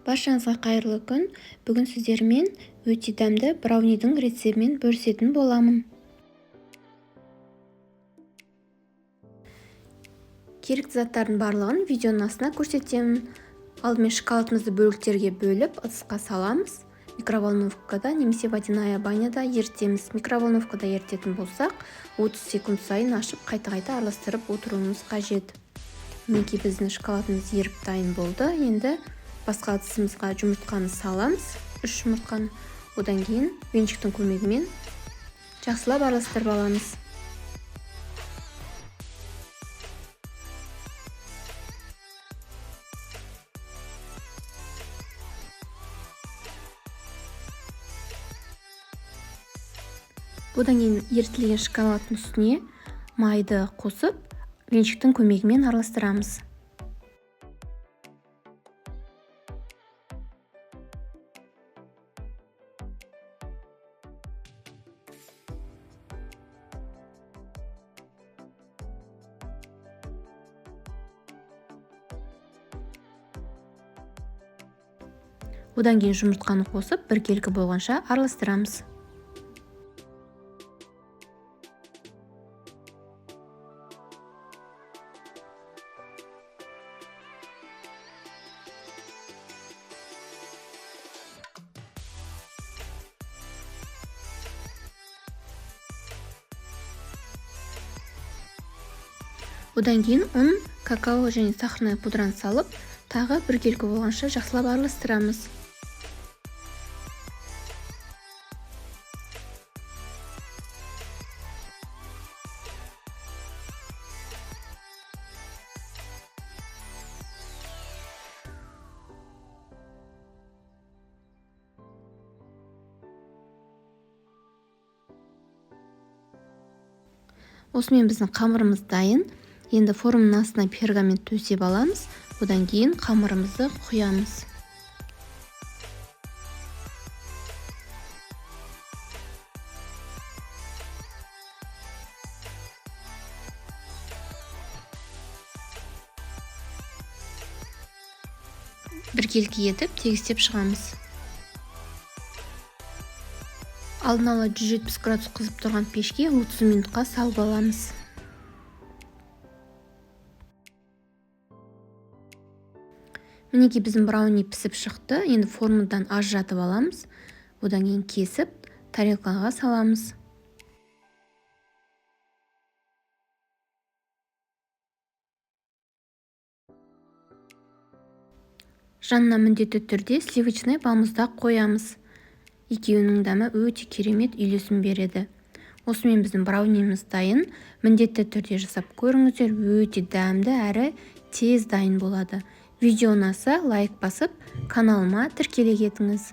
Баршаңызға қайырлы күн. Бүгін сіздермен өте дәмді браунидің рецептімен бөлісетін боламын. Керекті заттардың барлығын видеоның астына көрсетемін. Алдымен шоколадымызды бөліктерге бөліп, ыдысқа саламыз. Микроволновкада немесе водяная баняда ерітеміз. Микроволновкада ерітетін болсақ, 30 секунд сайын ашып, қайта-қайта араластырып отыруымыз қажет. Мінекей, біздің шоколадымыз еріп дайын болды. Енді басқа ыдысымызға жұмыртқаны саламыз, 3 жұмыртқаны. Одан кейін венчиктің көмегімен жақсылап араластырып аламыз. Одан кейін ерітілген шоколадтың үстіне майды қосып, венчиктің көмегімен араластырамыз. Одан кейін жұмыртқаны қосып, біркелкі болғанша араластырамыз. Одан кейін ұн, какао және сахарная пудраны салып, тағы біркелкі болғанша жақсылап араластырамыз. Осымен біздің қамырымыз дайын. Енді форманың астына пергамент төсеп аламыз. Одан кейін қамырымызды құямыз. Біркелкі етіп тегістеп шығамыз. Алдын ала 170 градус қызып тұрған пешке 30 минутқа салып аламыз. Мінекей, біздің брауни пісіп шықты. Енді формадан ажыратып аламыз. Одан кейін кесіп, тарелкаға саламыз. Жанына міндетті түрде сливочный балмұздақ қоямыз. Екеуінің дәмі өте керемет үйлесім береді. Осымен біздің брауниміз дайын. Міндетті түрде жасап көріңіздер, өте дәмді әрі тез дайын болады. Видео ұнаса лайк басып, каналыма тіркеле кетіңіз.